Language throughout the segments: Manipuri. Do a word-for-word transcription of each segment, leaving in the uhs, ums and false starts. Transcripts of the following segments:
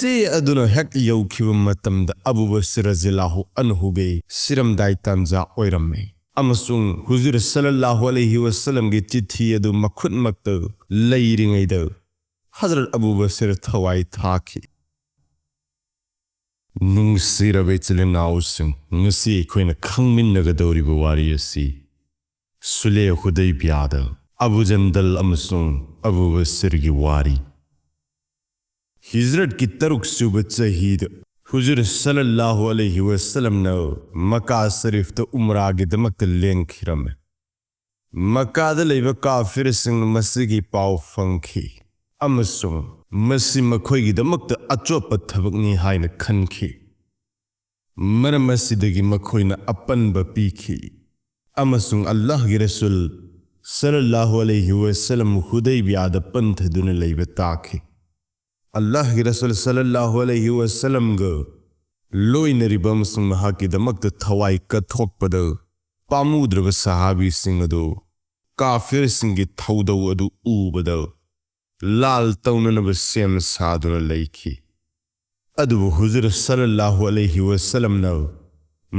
ꯆꯦ ꯑꯗꯨꯅ ꯍꯦꯛ ꯌꯧꯈꯤꯕ ꯃꯇꯝꯗ ꯑꯕꯨ ꯕꯁꯤꯔ ꯔꯖꯤꯌꯜꯂꯥꯍꯨ ꯑꯟꯍꯨꯒꯤ ꯁꯤꯔꯝꯗꯥꯏ ꯇꯥꯟꯖꯥ ꯑꯣꯏꯔꯝꯃꯤ꯫ ꯑꯃꯁꯨꯡ ꯍꯨꯖꯨꯔ ꯁꯜꯂꯜꯂꯥꯍꯨ ꯑꯂꯩꯍꯤ ꯋꯥꯁꯜꯂꯝꯒꯤ ꯆꯤꯊꯤ ꯑꯗꯨ ꯃꯈꯨꯠꯃꯛꯇ ꯂꯩꯔꯤꯉꯩꯗ ꯍꯖꯔꯠ ꯑꯕꯨ ꯕꯁꯤꯔ ꯊꯋꯥꯏ ꯊꯥꯈꯤ꯫ ꯅꯨꯡꯁꯤꯔꯕ ꯏꯆꯤꯜ ꯏꯅꯥꯎꯁꯤꯡ, ꯉꯁꯤ ꯑꯩꯈꯣꯏꯅ ꯈꯪꯃꯤꯟꯅꯒꯗꯧꯔꯤꯕ ꯋꯥꯔꯤ ꯑꯁꯤ ꯁꯨꯂꯦ ꯍꯨꯗꯩꯕꯤꯌꯥꯗ ꯑꯕꯨ ꯖꯟꯗꯜ ꯑꯃꯁꯨꯡ ꯑꯕꯨ ꯕꯁꯤꯔꯒꯤ ꯋꯥꯔꯤ꯫ ꯍꯤꯖ꯭ꯔꯠꯀꯤ ꯇꯔꯨꯛ ꯁꯨꯕ ꯆꯍꯤꯗ ꯍꯨꯖꯨꯔ ꯁꯜꯂꯜꯂꯥꯍꯨ ꯑꯂꯩꯍꯤ ꯋꯥꯁꯜꯂꯝꯅ ꯃꯀꯥ ꯁꯔꯤꯐꯇ ꯎꯝꯔꯥꯒꯤꯗꯃꯛꯇ ꯂꯦꯡꯈꯤꯔꯝꯃꯤ꯫ ꯃꯀꯥꯗ ꯂꯩꯕ ꯀꯥꯐꯤꯔꯁꯤꯡꯅ ꯃꯁꯤꯒꯤ ꯄꯥꯎ ꯐꯪꯈꯤ ꯑꯃꯁꯨꯡ ꯃꯁꯤ ꯃꯈꯣꯏꯒꯤꯗꯃꯛꯇ ꯑꯆꯣꯞꯄ ꯊꯕꯛꯅꯤ ꯍꯥꯏꯅ ꯈꯟꯈꯤ꯫ ꯃꯔꯝ ꯑꯁꯤꯗꯒꯤ ꯃꯈꯣꯏꯅ ꯑꯄꯟꯕ ꯄꯤꯈꯤ ꯑꯃꯁꯨꯡ ꯑꯜꯂꯥꯍꯒꯤ ꯔꯁꯨꯜ ꯁꯜꯂꯜꯂꯥꯍꯨ ꯑꯂꯩꯍꯤ ꯋꯥꯁꯜꯂꯝ ꯍꯨꯗꯩꯕꯤꯌꯥꯗ ꯄꯟꯊꯗꯨꯅ ꯂꯩꯕ ꯇꯥꯈꯤ꯫ ꯑꯜꯂꯥꯍꯒꯤ ꯔꯁꯨꯜ ꯁꯜꯂꯜꯂꯥꯍꯨ ꯑꯂꯩꯍꯤ ꯋꯥꯁꯜꯂꯝꯒ ꯂꯣꯏꯅꯔꯤꯕ ꯑꯃꯁꯨꯡ ꯃꯍꯥꯛꯀꯤꯗꯃꯛꯇ ꯊꯋꯥꯏ ꯀꯠꯊꯣꯛꯄꯗ ꯄꯥꯝꯃꯨꯗ꯭ꯔꯕ ꯁꯍꯥꯕꯤꯁꯤꯡ ꯑꯗꯨ ꯀꯥꯐꯤꯔꯁꯤꯡꯒꯤ ꯊꯧꯗꯧ ꯑꯗꯨ ꯎꯕꯗ ꯂꯥꯜ ꯇꯧꯅꯅꯕ ꯁꯦꯝ ꯁꯥꯗꯨꯅ ꯂꯩꯈꯤ꯫ ꯑꯗꯨꯕꯨ ꯍꯨꯖꯨꯔ ꯁꯜꯂꯜꯂꯥꯍꯨ ꯑꯂꯩꯍꯤ ꯋꯥꯁꯜꯂꯝꯅ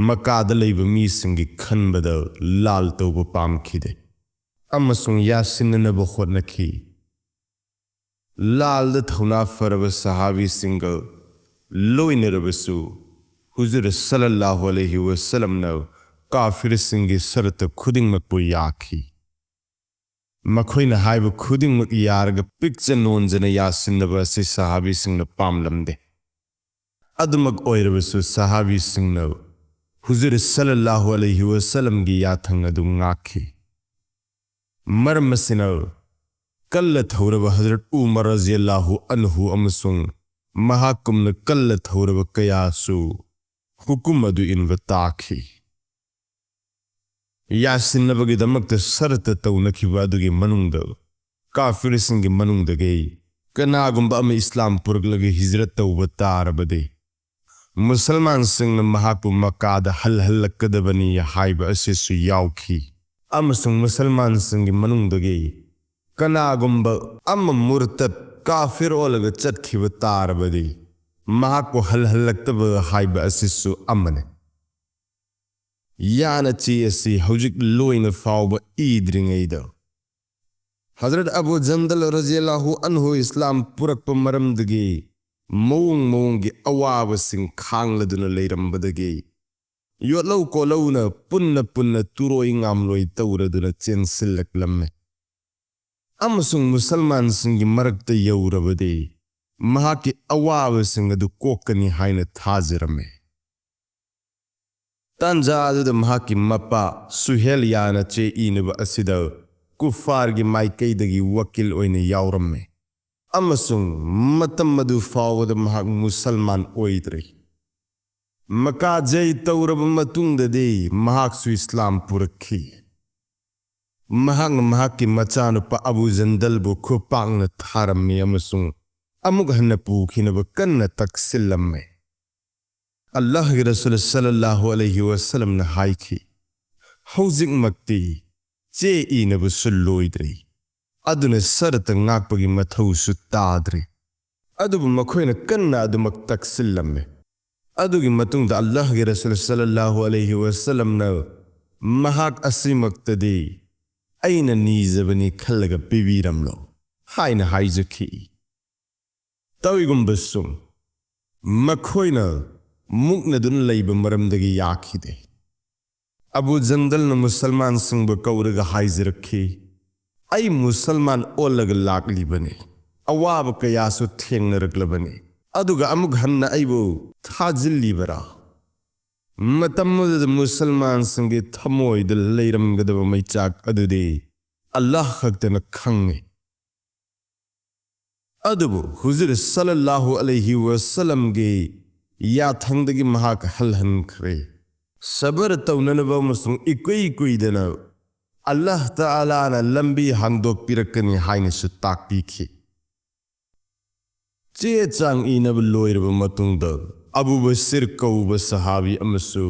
ꯃꯀꯥꯗ ꯂꯩꯕ ꯃꯤꯁꯤꯡꯒꯤ ꯈꯟꯕꯗ ꯂꯥꯜ ꯇꯧꯕ ꯄꯥꯝꯈꯤꯗꯦ ꯑꯃꯁꯨꯡ ꯌꯥꯁꯤꯟꯅꯅꯕ ꯍꯣꯠꯅꯈꯤ꯫ ꯂꯥꯜꯗ ꯊꯧꯅꯥ ꯐꯔꯕ ꯁꯍꯥꯕꯤꯁꯤꯡꯒ ꯂꯣꯏꯅꯔꯕꯁꯨ, ꯍꯨꯖꯨꯔ ꯁꯜꯂꯜꯂꯥꯍꯨ ꯑꯂꯩꯍꯤ ꯋꯥꯁꯜꯂꯝꯅ ꯀꯥꯐꯤꯔꯁꯤꯡꯒꯤ ꯁꯔꯠꯇ ꯈꯨꯗꯤꯡꯃꯛꯄꯨ ꯌꯥꯈꯤ꯫ ꯃꯈꯣꯏꯅ ꯍꯥꯏꯕ ꯈꯨꯗꯤꯡꯃꯛ ꯌꯥꯔꯒ ꯄꯤꯛꯆ ꯅꯣꯟꯖꯅ ꯌꯥꯁꯤꯟꯅꯕ ꯑꯁꯤ ꯁꯍꯥꯕꯤꯁꯤꯡꯅ ꯄꯥꯝꯂꯝꯗꯦ꯫ ꯑꯗꯨꯃꯛ ꯑꯣꯏꯔꯕꯁꯨ, ꯁꯍꯥꯕꯤꯁꯤꯡꯅ ꯍꯨꯖꯨꯔ ꯁꯜꯂꯜꯂꯥꯍꯨ ꯑꯂꯩꯍꯤ ꯋꯥꯁꯜꯂꯝꯒꯤ ꯌꯥꯊꯪ ꯑꯗꯨ ꯉꯥꯛꯈꯤ꯫ ꯃꯔꯝ ꯑꯁꯤꯅ, ꯀꯜꯂ ꯊꯧꯔꯕ ꯍꯖꯔꯠ ꯎꯃꯔ ꯔꯖꯤꯌꯜꯂꯥꯍꯨ ꯑꯟꯍꯨ ꯑꯃꯁꯨꯡ ꯃꯍꯥꯛꯀꯨꯝꯅ ꯀꯜꯂ ꯊꯧꯔꯕ ꯀꯌꯥꯁꯨ ꯍꯨꯀꯨꯝ ꯑꯗꯨ ꯏꯟꯕ ꯇꯥꯈꯤ꯫ ꯌꯥꯁꯤꯟꯅꯕꯒꯤꯗꯃꯛꯇ ꯁꯔꯠꯇ ꯇꯧꯅꯈꯤꯕ ꯑꯗꯨꯒꯤ ꯃꯅꯨꯡꯗ, ꯀꯥꯐꯤꯔꯁꯤꯡꯒꯤ ꯃꯅꯨꯡꯗꯒꯤ ꯀꯅꯥꯒꯨꯝꯕ ꯑꯃ ꯏꯁꯂꯥꯝ ꯄꯨꯔꯛꯂꯒ ꯍꯤꯖ꯭ꯔꯠ ꯇꯧꯕ ꯇꯥꯔꯕꯗꯤ, ꯃꯨꯁꯜꯃꯥꯟꯁꯤꯡꯅ ꯃꯍꯥꯛꯄꯨ ꯃꯀꯥꯗ ꯍꯜꯍꯜꯂꯛꯀꯗꯕꯅꯤ ꯍꯥꯏꯕ ꯑꯁꯤꯁꯨ ꯌꯥꯎꯈꯤ꯫ ꯑꯃꯁꯨꯡ ꯃꯨꯁꯜꯃꯥꯟꯁꯤꯡꯒꯤ ꯃꯅꯨꯡꯗꯒꯤ ꯀꯅꯥꯒꯨꯝꯕ ꯑꯃ ꯃꯨꯔꯇꯠ, ꯀꯥꯐꯤꯔ ꯑꯣꯜꯂꯒ ꯆꯠꯈꯤꯕ ꯇꯥꯔꯕꯗꯤ, ꯃꯍꯥꯛꯄꯨ ꯍꯜꯍꯜꯂꯛꯇꯕ ꯍꯥꯏꯕ ꯑꯁꯤꯁꯨ ꯑꯃꯅꯤ꯫ ꯌꯥꯅ ꯆꯦ ꯑꯁꯤ ꯍꯧꯖꯤꯛ ꯂꯣꯏꯅ ꯐꯥꯎꯕ ꯏꯗ꯭ꯔꯤꯉꯩꯗ ꯍꯖꯔꯠ ꯑꯕꯨ ꯖꯟꯗꯜ ꯔꯖꯤꯌꯜꯂꯥꯍꯨ ꯑꯟꯍꯨ ꯏꯁꯂꯥꯝ ꯄꯨꯔꯛꯄ ꯃꯔꯝꯗꯒꯤ ꯃꯑꯣꯡ ꯃꯑꯣꯡꯒꯤ ꯑꯋꯥꯕꯁꯤꯡ ꯈꯥꯡꯂꯗꯨꯅ ꯂꯩꯔꯝꯕꯗꯒꯤ ꯌꯣꯠꯂꯧ ꯀꯣꯠꯂꯧꯅ ꯄꯨꯟꯅ ꯄꯨꯟꯅ ꯇꯨꯔꯣꯏ ꯉꯥꯝꯂꯣꯏ ꯇꯧꯔꯗꯨꯅ ꯆꯦꯟꯁꯤꯜꯂꯛꯂꯝꯃꯤ꯫ ꯑꯃꯁꯨꯡ ꯃꯨꯁꯜꯃꯥꯟꯁꯤꯡꯒꯤ ꯃꯔꯛꯇ ꯌꯧꯔꯕꯗꯤ ꯃꯍꯥꯛꯀꯤ ꯑꯋꯥꯕꯁꯤꯡ ꯑꯗꯨ ꯀꯣꯛꯀꯅꯤ ꯍꯥꯏꯅ ꯊꯥꯖꯔꯝꯃꯤ꯫ ꯇꯥꯟꯖꯥ ꯑꯗꯨꯗ ꯃꯍꯥꯛꯀꯤ ꯃꯄꯥ ꯁꯨꯍꯦꯜ ꯌꯥꯅ ꯆꯦ ꯏꯅꯕ ꯑꯁꯤꯗ ꯀꯨꯐꯥꯔꯒꯤ ꯃꯥꯏꯀꯩꯗꯒꯤ ꯋꯀꯤꯜ ꯑꯣꯏꯅ ꯌꯥꯎꯔꯝꯃꯤ, ꯑꯃꯁꯨꯡ ꯃꯇꯝ ꯑꯗꯨ ꯐꯥꯎꯕꯗ ꯃꯍꯥꯛ ꯃꯨꯁꯜꯃꯥꯟ ꯑꯣꯏꯗ꯭ꯔꯤ꯫ ꯃꯀꯥ ꯖꯩ ꯇꯧꯔꯕ ꯃꯇꯨꯡꯗꯗꯤ ꯃꯍꯥꯛꯁꯨ ꯏꯁꯂꯥꯝ ꯄꯨꯔꯛꯈꯤ꯫ ꯃꯍꯥꯛꯅ ꯃꯍꯥꯛꯀꯤ ꯃꯆꯥꯅꯨꯄꯥ ꯑꯕꯨ ꯖꯟꯗꯜꯕꯨ ꯈꯨꯄꯥꯛꯅ ꯊꯥꯔꯝꯃꯤ ꯑꯃꯁꯨꯡ ꯑꯃꯨꯛ ꯍꯟꯅ ꯄꯨꯈꯤꯅꯕ ꯀꯟꯅ ꯇꯛꯁꯤꯜꯂꯝꯃꯤ꯫ ꯑꯜꯂꯥꯍꯒꯤ ꯔꯁꯨꯜ ꯁꯜꯂꯜꯂꯥꯍꯨ ꯑꯂꯩꯍꯤ ꯋꯥꯁꯜꯂꯝꯅ ꯍꯥꯏꯈꯤ, "ꯍꯧꯖꯤꯛꯃꯛꯇꯤ ꯆꯦ ꯏꯅꯕꯁꯨ ꯂꯣꯏꯗ꯭ꯔꯤ, ꯑꯗꯨꯅ ꯁꯔꯠꯇ ꯉꯥꯛꯄꯒꯤ ꯃꯊꯧꯁꯨ ꯇꯥꯗ꯭ꯔꯤ"꯫ ꯑꯗꯨꯕꯨ ꯃꯈꯣꯏꯅ ꯀꯟꯅ ꯑꯗꯨꯃꯛ ꯇꯛꯁꯤꯜꯂꯝꯃꯤ꯫ ꯑꯗꯨꯒꯤ ꯃꯇꯨꯡꯗ ꯑꯜꯂꯥꯍꯒꯤ ꯔꯁꯨꯜ ꯁꯜꯂꯜꯂꯥꯍꯨ ꯑꯂꯩꯍꯤ ꯋꯥꯁꯜꯂꯝꯅ ꯃꯍꯥꯛ ꯑꯁꯤꯃꯛꯇꯗꯤ ꯑꯩꯅ ꯅꯤꯖꯕꯅꯤ ꯈꯜꯂꯒ ꯄꯤꯕꯤꯔꯝꯂꯣ ꯍꯥꯏꯅ ꯍꯥꯏꯖꯈꯤ꯫ ꯇꯧꯏꯒꯨꯝꯕꯁꯨ ꯃꯈꯣꯏꯅ ꯃꯨꯛꯅꯗꯨꯅ ꯂꯩꯕ ꯃꯔꯝꯗꯒꯤ ꯌꯥꯈꯤꯗꯦ꯫ ꯑꯕꯨ ꯖꯟꯗꯜꯅ ꯃꯨꯁꯜꯃꯥꯟꯁꯤꯡꯕꯨ ꯀꯧꯔꯒ ꯍꯥꯏꯖꯔꯛꯈꯤ, "ꯑꯩ ꯃꯨꯁꯜꯃꯥꯟ ꯑꯣꯜꯂꯒ ꯂꯥꯛꯂꯤꯕꯅꯤ, ꯑꯋꯥꯕ ꯀꯌꯥꯁꯨ ꯊꯦꯡꯅꯔꯛꯂꯕꯅꯤ, ꯑꯗꯨꯒ ꯑꯃꯨꯛ ꯍꯟꯅ ꯑꯩꯕꯨ ꯊꯥꯖꯤꯜꯂꯤꯕꯔꯥ?" ꯃꯇꯝ ꯑꯗꯨꯗ ꯃꯨꯁꯜꯃꯥꯟꯁꯤꯡꯒꯤ ꯊꯃꯣꯏꯗ ꯂꯩꯔꯝꯒꯗꯕ ꯃꯩꯆꯥꯛ ꯑꯗꯨꯗꯤ ꯑꯜꯂꯥꯍ ꯈꯛꯇꯅ ꯈꯪꯏ꯫ ꯑꯗꯨꯕꯨ ꯍꯨꯖꯨꯔ ꯁꯜꯂꯜꯂꯥꯍꯨ ꯑꯂꯩꯍꯤ ꯋꯥꯁꯜꯂꯝꯒꯤ ꯌꯥꯊꯪꯗꯒꯤ ꯃꯍꯥꯛ ꯍꯜꯍꯟꯈ꯭ꯔꯦ꯫ ꯁꯕꯔ ꯇꯧꯅꯅꯕ ꯑꯃꯁꯨꯡ ꯏꯀꯨꯏ ꯀꯨꯏꯗꯅ ꯑꯜꯂꯥꯍ ꯇꯥꯂꯥꯅ ꯂꯝꯕꯤ ꯍꯥꯡꯗꯣꯛꯄꯤꯔꯛꯀꯅꯤ ꯍꯥꯏꯅꯁꯨ ꯇꯥꯛꯄꯤꯈꯤ꯫ ꯆꯦ ꯆꯥꯡ ꯏꯅꯕ ꯂꯣꯏꯔꯕ ꯃꯇꯨꯡꯗ ꯑꯕꯨ ꯕꯁꯤꯔ ꯀꯧꯕ ꯁꯍꯥꯕꯤ ꯑꯃꯁꯨ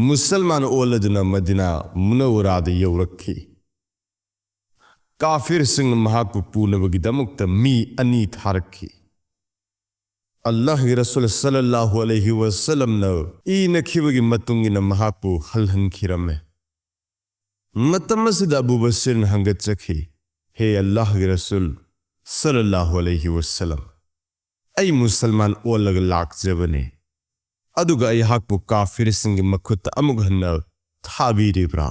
ꯃꯨꯁꯜꯃꯥꯟ ꯑꯣꯜꯂꯗꯨꯅ ꯃꯗꯤꯅꯥ ꯃꯨꯅꯧꯋꯔꯥꯗ ꯌꯧꯔꯛꯈꯤ꯫ ꯀꯥꯐꯤꯔꯁꯤꯡꯅ ꯃꯍꯥꯛꯄꯨ ꯄꯨꯅꯕꯒꯤꯗꯃꯛꯇ ꯃꯤ ꯑꯅꯤ ꯊꯥꯔꯛꯈꯤ꯫ ꯑꯜꯂꯥꯍꯒꯤ ꯔꯁꯨꯜ ꯁꯜꯂꯜꯂꯥꯍꯨ ꯑꯂꯩꯍꯤ ꯋꯥꯁꯜꯂꯝꯅ ꯏꯅꯈꯤꯕꯒꯤ ꯃꯇꯨꯡ ꯏꯟꯅ ꯃꯍꯥꯛꯄꯨ ꯍꯜꯍꯟꯈꯤꯔꯝꯃꯦ꯫ ꯃꯇꯝ ꯑꯁꯤꯗ ꯑꯕꯨ ꯕꯁꯤꯔꯅ ꯍꯪꯒꯠꯆꯈꯤ, "ꯍꯦ ꯑꯜꯂꯥꯍꯒꯤ ꯔꯁꯨꯜ ꯁꯜꯂꯜꯂꯥꯍꯨ ꯑꯂꯩꯍꯤ ꯋꯥꯁꯜꯂꯝ, ꯑꯩ ꯃꯨꯁꯜꯃꯥꯟ ꯑꯣꯜꯂꯒ ꯂꯥꯛꯆꯕꯅꯤ, ꯑꯗꯨꯒ ꯑꯩꯍꯥꯛꯄꯨ ꯀꯥꯐꯤꯔꯁꯤꯡꯒꯤ ꯃꯈꯨꯠꯇ ꯑꯃꯨꯛ ꯍꯟꯅ ꯊꯥꯕꯤꯔꯤꯕ꯭ꯔꯥ?"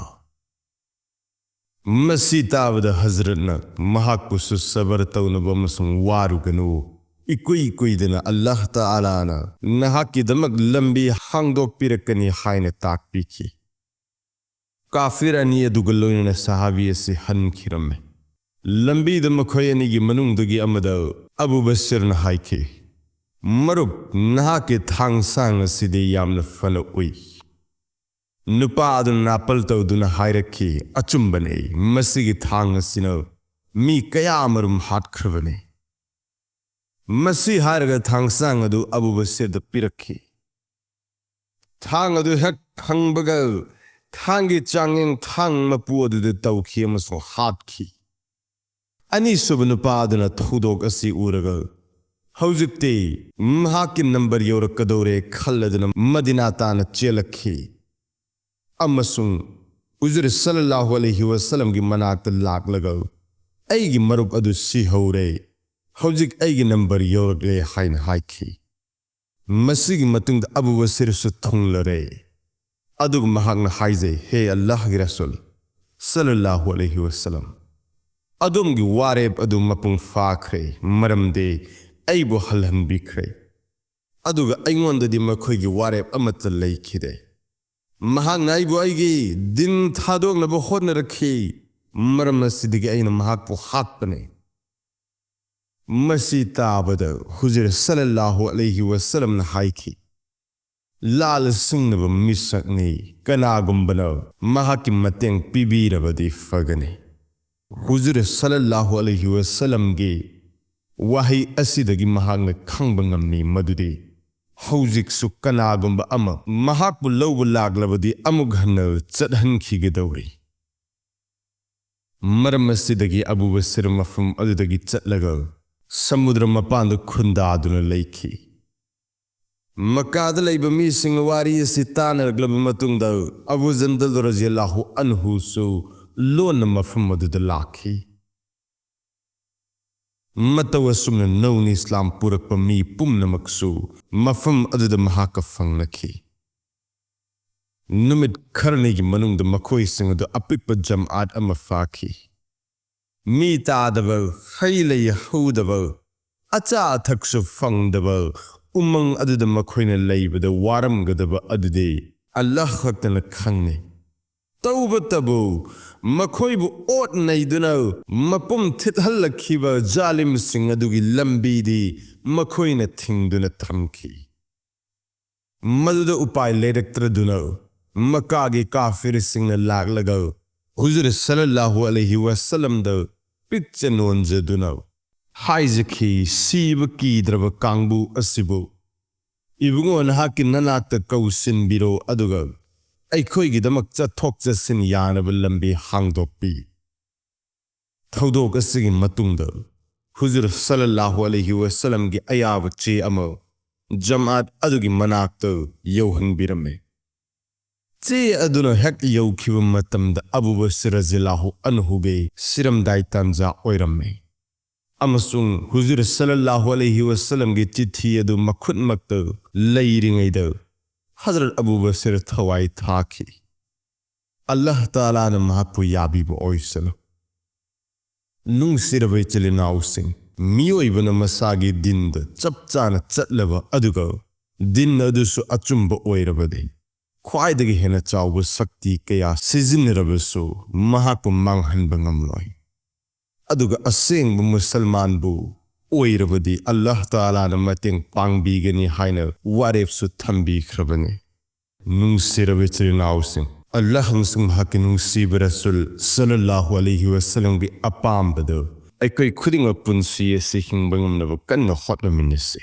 ꯃꯁꯤ ꯇꯥꯕꯗ ꯍꯖꯔꯠꯅ ꯃꯍꯥꯛꯄꯨꯁꯨ ꯁꯕꯔ ꯇꯧꯅꯕ ꯑꯃꯁꯨꯡ ꯋꯥꯔꯨꯒꯅꯨ, ꯏꯀꯨꯏ ꯀꯨꯏꯗꯅ ꯑꯜꯂꯥꯍ ꯇꯥꯂꯥꯅ ꯅꯍꯥꯛꯀꯤꯗꯃꯛ ꯂꯝꯕꯤ ꯍꯥꯡꯗꯣꯛꯄꯤꯔꯛꯀꯅꯤ ꯍꯥꯏꯅ ꯇꯥꯛꯄꯤꯈꯤ꯫ ꯀꯥꯐꯤꯔ ꯑꯅꯤ ꯑꯗꯨꯒ ꯂꯣꯏꯅꯅ ꯁꯍꯥꯕꯤ ꯑꯁꯤ ꯍꯟꯈꯤꯔꯝꯃꯤ꯫ ꯂꯝꯕꯤꯗ ꯃꯈꯣꯏ ꯑꯅꯤꯒꯤ ꯃꯅꯨꯡꯗꯒꯤ ꯑꯃꯗ ꯑꯕꯨ ꯕꯁꯤꯔꯅ ꯍꯥꯏꯈꯤ, "ꯃꯔꯨꯞ, ꯅꯍꯥꯛꯀꯤ ꯊꯥꯡꯁꯥꯡ ꯑꯁꯤꯗꯤ ꯌꯥꯝꯅ ꯐꯅ ꯎꯏ꯫ ꯅꯨꯄꯥ ꯑꯗꯨꯅ ꯅꯥꯄꯜ ꯇꯧꯗꯨꯅ ꯍꯥꯏꯔꯛꯈꯤ, "ꯑꯆꯨꯝꯕꯅꯤ, ꯃꯁꯤꯒꯤ ꯊꯥꯡ ꯑꯁꯤꯅ ꯃꯤ ꯀꯌꯥ ꯑꯃꯔꯨꯝ ꯍꯥꯠꯈ꯭ꯔꯕꯅꯤ"꯫ ꯃꯁꯤ ꯍꯥꯏꯔꯒ ꯊꯥꯡꯁꯥꯡ ꯑꯗꯨ ꯑꯕꯨ ꯕꯁꯤꯔꯗ ꯄꯤꯔꯛꯈꯤ꯫ ꯊꯥꯡ ꯑꯗꯨ ꯍꯦꯛ ꯐꯪꯕꯒ ꯊꯥꯡꯒꯤ ꯆꯥꯡꯌꯦꯡ ꯊꯥꯡ ꯃꯄꯨ ꯑꯗꯨꯗ ꯇꯧꯈꯤ ꯑꯃꯁꯨꯡ ꯍꯥꯠꯈꯤ꯫ ꯑꯅꯤꯁꯨꯕ ꯅꯨꯄꯥ ꯑꯗꯨꯅ ꯊꯧꯗꯣꯛ ꯑꯁꯤ ꯎꯔꯒ, ꯍꯧꯖꯤꯛꯇꯤ ꯃꯍꯥꯛꯀꯤ ꯅꯝꯕꯔ ꯌꯧꯔꯛꯀꯗꯧꯔꯦ ꯈꯜꯂꯗꯨꯅ ꯃꯗꯤꯅꯥ ꯇꯥꯅ ꯆꯦꯜꯂꯛꯈꯤ ꯑꯃꯁꯨꯡ ꯍꯨꯖꯨꯔ ꯁꯜꯂꯜꯂꯥꯍꯨ ꯑꯂꯩꯍꯤ ꯋꯥꯁꯜꯂꯝꯒꯤ ꯃꯅꯥꯛꯇ ꯂꯥꯛꯂꯒ, "ꯑꯩꯒꯤ ꯃꯔꯨꯞ ꯑꯗꯨ ꯁꯤꯍꯧꯔꯦ, ꯍꯧꯖꯤꯛ ꯑꯩꯒꯤ ꯅꯝꯕꯔ ꯌꯧꯔꯛꯂꯦ" ꯍꯥꯏꯅ ꯍꯥꯏꯈꯤ꯫ ꯃꯁꯤꯒꯤ ꯃꯇꯨꯡꯗ ꯑꯕꯨ ꯕꯁꯤꯔꯁꯨ ꯊꯨꯡꯂꯔꯦ꯫ ꯑꯗꯨꯒ ꯃꯍꯥꯛꯅ ꯍꯥꯏꯖꯩ, "ꯍꯦ ꯑꯜꯂꯥꯍꯒꯤ ꯔꯁꯨꯜ ꯁꯜꯂꯜꯂꯥꯍꯨ ꯑꯂꯩꯍꯤ ꯋꯥꯁꯜꯂꯝ, ꯑꯗꯣꯝꯒꯤ ꯋꯥꯔꯦꯞ ꯑꯗꯨ ꯃꯄꯨꯡ ꯐꯥꯈ꯭ꯔꯦ, ꯃꯔꯝꯗꯤ ꯑꯩꯕꯨ ꯍꯜꯍꯟꯕꯤꯈ꯭ꯔꯦ꯫ ꯑꯗꯨꯒ ꯑꯩꯉꯣꯟꯗꯗꯤ ꯃꯈꯣꯏꯒꯤ ꯋꯥꯔꯦꯞ ꯑꯃꯠꯇ ꯂꯩꯈꯤꯗꯦ꯫ ꯃꯍꯥꯛꯅ ꯑꯩꯕꯨ ꯑꯩꯒꯤ ꯗꯤꯟ ꯊꯥꯗꯣꯛꯅꯕ ꯍꯣꯠꯅꯔꯛꯈꯤ, ꯃꯔꯝ ꯑꯁꯤꯗꯒꯤ ꯑꯩꯅ ꯃꯍꯥꯛꯄꯨ ꯍꯥꯠꯄꯅꯤ"꯫ ꯃꯁꯤ ꯇꯥꯕꯗ ꯍꯨꯖꯨꯔ ꯁꯜꯂꯜꯂꯥꯍꯨ ꯑꯂꯩꯍꯤ ꯋꯥꯁꯜꯂꯝꯅ ꯍꯥꯏꯈꯤ, "ꯂꯥꯜ ꯁꯤꯡꯅꯕ ꯃꯤꯁꯛꯅꯤ, ꯀꯅꯥꯒꯨꯝꯕꯅ ꯃꯍꯥꯛꯀꯤ ꯃꯇꯦꯡ ꯄꯤꯕꯤꯔꯕꯗꯤ ꯐꯒꯅꯤ"꯫ ꯍꯨꯖꯨꯔ ꯁꯜꯂꯜꯂꯥꯍꯨ ꯑꯂꯩꯍꯤ ꯋꯥꯁꯜꯂꯝꯒꯤ ꯋꯥꯍꯩ ꯑꯁꯤꯗꯒꯤ ꯃꯍꯥꯛꯅ ꯈꯪꯕ ꯉꯝꯃꯤ ꯃꯗꯨꯗꯤ ꯍꯧꯖꯤꯛꯁꯨ ꯀꯅꯥꯒꯨꯝꯕ ꯑꯃ ꯃꯍꯥꯛꯄꯨ ꯂꯧꯕ ꯂꯥꯛꯂꯕꯗꯤ ꯑꯃꯨꯛ ꯍꯟꯅ ꯆꯠꯍꯟꯈꯤꯒꯗꯧꯔꯤ꯫ ꯃꯔꯝ ꯑꯁꯤꯗꯒꯤ ꯑꯕꯨ ꯕꯁꯤꯔ ꯃꯐꯝ ꯑꯗꯨꯗꯒꯤ ꯆꯠꯂꯒ ꯁꯃꯨꯗ꯭ꯔ ꯃꯄꯥꯟꯗ ꯈꯨꯟꯗꯥꯗꯨꯅ ꯂꯩꯈꯤ꯫ ꯃꯀꯥꯗ ꯂꯩꯕ ꯃꯤꯁꯤꯡꯅ ꯋꯥꯔꯤ ꯑꯁꯤ ꯇꯥꯅꯔꯛꯂꯕ ꯃꯇꯨꯡꯗ, ꯑꯕꯨ ꯖꯟꯗꯜ ꯔꯖꯤꯌꯜꯂꯥꯍꯨ ꯑꯟꯍꯨꯁꯨ ꯂꯣꯟꯅ ꯃꯐꯝ ꯑꯗꯨꯗ ꯂꯥꯛꯈꯤ꯫ ꯃꯇꯧ ꯑꯁꯨꯝꯅ ꯅꯧꯅ ꯏꯁꯂꯥꯝ ꯄꯨꯔꯛꯄ ꯃꯤ ꯄꯨꯝꯅꯃꯛꯁꯨ ꯃꯐꯝ ꯑꯗꯨꯗ ꯃꯍꯥꯛꯀ ꯐꯪꯅꯈꯤ꯫ ꯅꯨꯃꯤꯠ ꯈꯔꯅꯤꯒꯤ ꯃꯅꯨꯡꯗ ꯃꯈꯣꯏꯁꯤꯡ ꯑꯗꯨ ꯑꯄꯤꯛꯄ ꯖꯃꯥꯠ ꯑꯃ ꯐꯥꯈꯤ꯫ ꯃꯤ ꯇꯥꯗꯕ, ꯍꯩ ꯂꯩ ꯍꯧꯗꯕ, ꯑꯆꯥ ꯑꯊꯛꯁꯨ ꯐꯪꯗꯕ ꯎꯃꯪ ꯑꯗꯨꯗ ꯃꯈꯣꯏꯅ ꯂꯩꯕꯗ ꯋꯥꯔꯝꯒꯗꯕ ꯑꯗꯨꯗꯤ ꯑꯜꯂꯥꯍ ꯈꯛꯇꯅ ꯈꯪꯅꯤ꯫ ꯇꯧꯕꯇꯕꯨ ꯃꯈꯣꯏꯕꯨ ꯑꯣꯠ ꯅꯩꯗꯨꯅ ꯃꯄꯨꯝ ꯊꯤꯠꯍꯜꯂꯛꯈꯤꯕ ꯖꯥꯂꯤꯝꯁꯤꯡ ꯑꯗꯨꯒꯤ ꯂꯝꯕꯤꯗꯤ ꯃꯈꯣꯏꯅ ꯊꯤꯡꯗꯨꯅ ꯊꯝꯈꯤ꯫ ꯃꯗꯨꯗ ꯎꯄꯥꯏ ꯂꯩꯔꯛꯇ꯭ꯔꯗꯨꯅ ꯃꯀꯥꯒꯤ ꯀꯥꯐꯤꯔꯁꯤꯡꯅ ꯂꯥꯛꯂꯒ ꯍꯨꯖꯨꯔ ꯁꯜꯂꯜꯂꯥꯍꯨ ꯑꯂꯩꯍꯤ ꯋꯥꯁꯜꯂꯝꯗ ꯄꯤꯛꯆ ꯅꯣꯟꯖꯗꯨꯅ ꯍꯥꯏꯖꯈꯤ, "ꯁꯤꯕ ꯀꯤꯗ꯭ꯔꯕ ꯀꯥꯡꯕꯨ ꯑꯁꯤꯕꯨ, ꯏꯕꯨꯡꯉꯣ, ꯅꯍꯥꯛꯀꯤ ꯅꯅꯥꯛꯇ ꯀꯧꯁꯤꯟꯕꯤꯔꯣ, ꯑꯗꯨꯒ ꯑꯩꯈꯣꯏꯒꯤꯗꯃꯛ ꯆꯠꯊꯣꯛ ꯆꯠꯁꯤꯟ ꯌꯥꯅꯕ ꯂꯝꯕꯤ ꯍꯥꯡꯗꯣꯛꯄꯤ"꯫ ꯊꯧꯗꯣꯛ ꯑꯁꯤꯒꯤ ꯃꯇꯨꯡꯗ ꯍꯨꯖꯨꯔ ꯁꯜꯂꯜꯂꯥꯍꯨ ꯑꯂꯩꯍꯤ ꯋꯥꯁꯜꯂꯝꯒꯤ ꯑꯌꯥꯕ ꯆꯦ ꯑꯃ ꯖꯃꯥꯠ ꯑꯗꯨꯒꯤ ꯃꯅꯥꯛꯇ ꯌꯧꯍꯟꯕꯤꯔꯝꯃꯤ꯫ ꯆꯦ ꯑꯗꯨꯅ ꯍꯦꯛ ꯌꯧꯈꯤꯕ ꯃꯇꯝꯗ ꯑꯕꯨ ꯕꯁꯤꯔ ꯔꯖꯤꯌꯜꯂꯥꯍꯨ ꯑꯟꯍꯨꯒꯤ ꯁꯤꯔꯝꯗꯥꯏ ꯇꯥꯟꯖꯥ ꯑꯣꯏꯔꯝꯃꯤ, ꯑꯃꯁꯨꯡ ꯍꯨꯖꯨꯔ ꯁꯜꯂꯜꯂꯥꯍꯨ ꯑꯂꯩꯍꯤ ꯋꯥꯁꯜꯂꯝꯒꯤ ꯆꯤꯊꯤ ꯑꯗꯨ ꯃꯈꯨꯠꯃꯛꯇ ꯂꯩꯔꯤꯉꯩꯗ ꯍꯖꯔꯠ ꯑꯕꯨ ꯕꯁꯤꯔ ꯊꯋꯥꯏ ꯊꯥꯈꯤ꯫ ꯑꯜꯂꯥꯍ ꯇꯥꯂꯥꯅ ꯃꯍꯥꯛꯄꯨ ꯌꯥꯕꯤꯕ ꯑꯣꯏꯁꯅꯨ꯫ ꯅꯨꯡꯁꯤꯔꯕ ꯏꯆꯤꯜ ꯏꯅꯥꯎꯁꯤꯡ, ꯃꯤꯑꯣꯏꯕꯅ ꯃꯁꯥꯒꯤ ꯗꯤꯟꯗ ꯆꯞ ꯆꯥꯅ ꯆꯠꯂꯕ ꯑꯗꯨꯒ ꯗꯤꯟ ꯑꯗꯨꯁꯨ ꯑꯆꯨꯝꯕ ꯑꯣꯏꯔꯕꯗꯤ, ꯈ꯭ꯋꯥꯏꯗꯒꯤ ꯍꯦꯟꯅ ꯆꯥꯎꯕ ꯁꯛꯇꯤ ꯀꯌꯥ ꯁꯤꯖꯤꯟꯅꯔꯕꯁꯨ ꯃꯍꯥꯛꯄꯨ ꯃꯥꯡꯍꯟꯕ ꯉꯝꯂꯣꯏ꯫ ꯑꯗꯨꯒ ꯑꯁꯦꯡꯕ ꯃꯨꯁꯜꯃꯥꯟꯕꯨ ꯑꯣꯏꯔꯕꯗꯤ ꯑꯜꯂꯥꯍ ꯇꯥꯂꯥꯅ ꯃꯇꯦꯡ ꯄꯥꯡꯕꯤꯒꯅꯤ ꯍꯥꯏꯅ ꯋꯥꯔꯦꯞꯁꯨ ꯊꯝꯕꯤꯈ꯭ꯔꯕꯅꯤ꯫ ꯅꯨꯡꯁꯤꯔꯕ ꯏꯆꯤꯜ ꯏꯅꯥꯎꯁꯤꯡ, ꯑꯜꯂꯥꯍ ꯑꯃꯁꯨꯡ ꯃꯍꯥꯛꯀꯤ ꯅꯨꯡꯁꯤꯕ ꯔꯁꯨꯜ ꯁꯜꯂꯜꯂꯥꯍꯨ ꯑꯂꯩꯍꯤ ꯋꯥꯁꯜꯂꯝꯒꯤ ꯑꯄꯥꯝꯕꯗꯨ ꯑꯩꯈꯣꯏ ꯈꯨꯗꯤꯡꯃꯛ ꯄꯨꯟꯁꯤ ꯑꯁꯤ ꯍꯤꯡꯕ ꯉꯝꯅꯕ ꯀꯟꯅ ꯍꯣꯠꯅꯃꯤꯟꯅꯁꯤ꯫